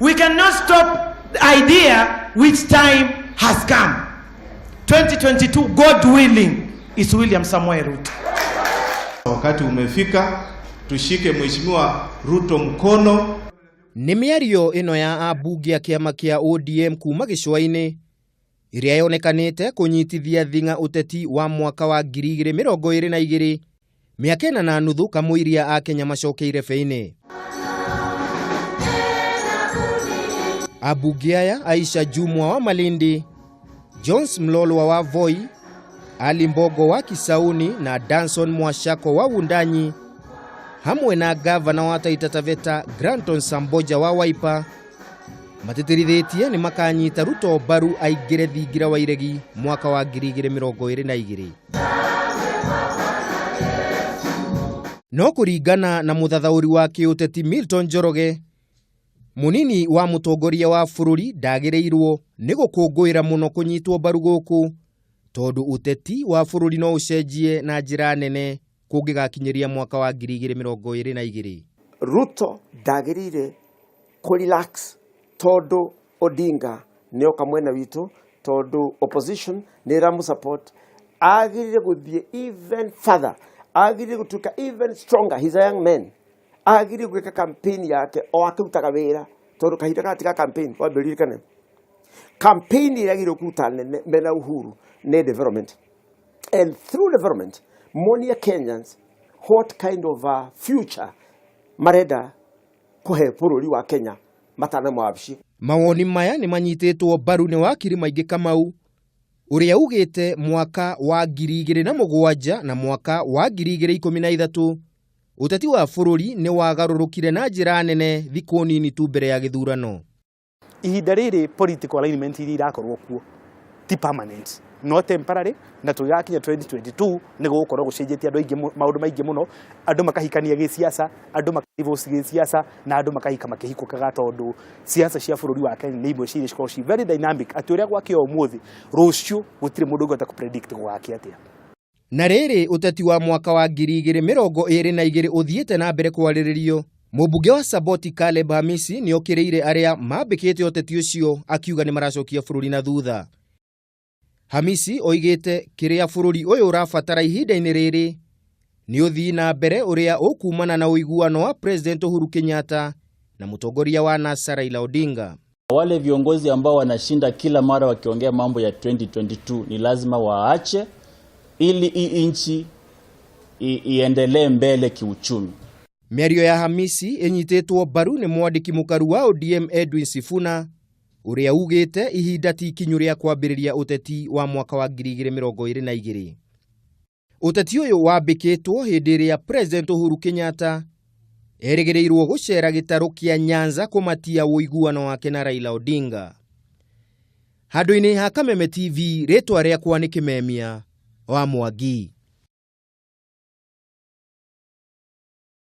We cannot stop the idea which time has come. 2022, God willing, is William Samoei Ruto. Wakati umefika tushike Mheshimiwa Ruto mkono. Nĩ mĩario ĩno ya ambunge a kĩama kĩa ODM kuma gĩcũa-inĩ ĩrĩa yonekanĩte kũnyitithia thing'a ũteti wa mwaka wa 2022, mĩaka 4.5 kamũiria a Kenya macokeire beinĩ. Ambunge aya Aisha Jumwa wa Malindi, Jones Mlolwa wa Voi, Ali Mbogo wa Kisauni na Danson Mwashako wa Wundanyi hamwe na gavana wa Taita Taveta Granton Samboja wa Wiper matĩtĩrithĩtie nĩ makanyita Ruto mbaru aingĩre thingira wa iregi mwaka wa 2022. No kũringana na mũthathaũri wa kĩũteti Milton Njoroge, mũnini wa mũtongoria wa bũrũri ndagĩrĩirwo nĩ gũkũngũĩra mũno kũnyitwo mbaru gũkũ tondũ ũteti wa bũrũri no ũcenjie na njĩra nene kũngĩgakinyĩria mwaka wa 2022. Ruto ndagĩrĩire kũ relax tondũ Odinga nĩoka mwena witũ, tondũ opposition nĩ ĩramũ support. Agĩrĩire gũthiĩ even further, agĩrĩire gũtuĩka even stronger. He's a young man, agĩrĩire gwĩka campaign yake o akĩrutaga wĩra, tondũ kahinda gaka ti ga campaign. Wambe ũririkane campaign ĩrĩa agĩrĩirwo kũruta nene mena Uhuru nĩ development, and through development monia Kenyans what kind of a future marenda kũhe bũrũri wa Kenya matanamwabici. Mawoni maya nĩ manyitĩtwo mbaru nĩ wakiri Maingĩ Kamau ũrĩa ugĩte mwaka wa 2007 na mwaka wa 2013 ũteti wa bũrũri nĩ wagarũrũkire na njĩra nene thikũ nini tu mbere ya gĩthurano. Ihinda rĩrĩ political alignment iria irakorwo kuo ti permanent, no temporary, na tũgĩgakinya 2022 nĩ gũgũkorwo gũcenjetie andũ aingĩ maũndũ maingĩ mũno, andũ makahikania gĩsiasa, andũ makadivorce gĩsiasa, na andũ makahika makĩhikũkaga, tondũ siasa cia bũrũri wa Kenya nĩ imwe cia cikoragwo ci very dynamic, atĩ ũrĩa gwakĩa ũmũthĩ, rũciũ gũtirĩ mũndũ ũngĩhota kũ-predict gũgakĩa atĩa. Na rĩrĩ ũteti wa mwaka wa 2022 ũthiĩte na mbere kwarĩrĩrio, mũmbunge wa Saboti Caleb Hamisi nĩ okĩrĩire arĩa mambĩkĩte ũteti ũcio akiuga nĩ maracokia bũrũri na thutha. Hamisi oigĩte kĩrĩa bũrũri ũyũ ũrabatara ihinda-inĩ rĩrĩ nĩ ũthii na mbere ũrĩa ũkumana na ũiguano wa President Uhuru Kenyatta na mũtongoria wa NASA Raila Odinga. Wale viongozi ambao wanashinda kila mara wakiongea mambo ya 2022 ni lazima waache ili hii nchi iendelee mbele kiuchumi. Mĩario ya Hamisi ĩnyitĩtwo mbaru nĩ mwandĩki mũkaru wa ODM Edwin Sifuna ũrĩa ugĩte ihinda ti ikinyu rĩa kwambĩrĩria ũteti wa mwaka wa 2022. Ũteti ũyũ wambĩkĩtwo hĩndĩ ĩrĩa President Uhuru Kenyatta erĩgĩrĩirwo gũcera gĩtarũ kĩa Nyanza kũmatia ũiguano wake na Raila Odinga. Handũ-inĩ ha Kameme TV, rĩtwa rĩakwa nĩ Kĩmemia wa Mwangi.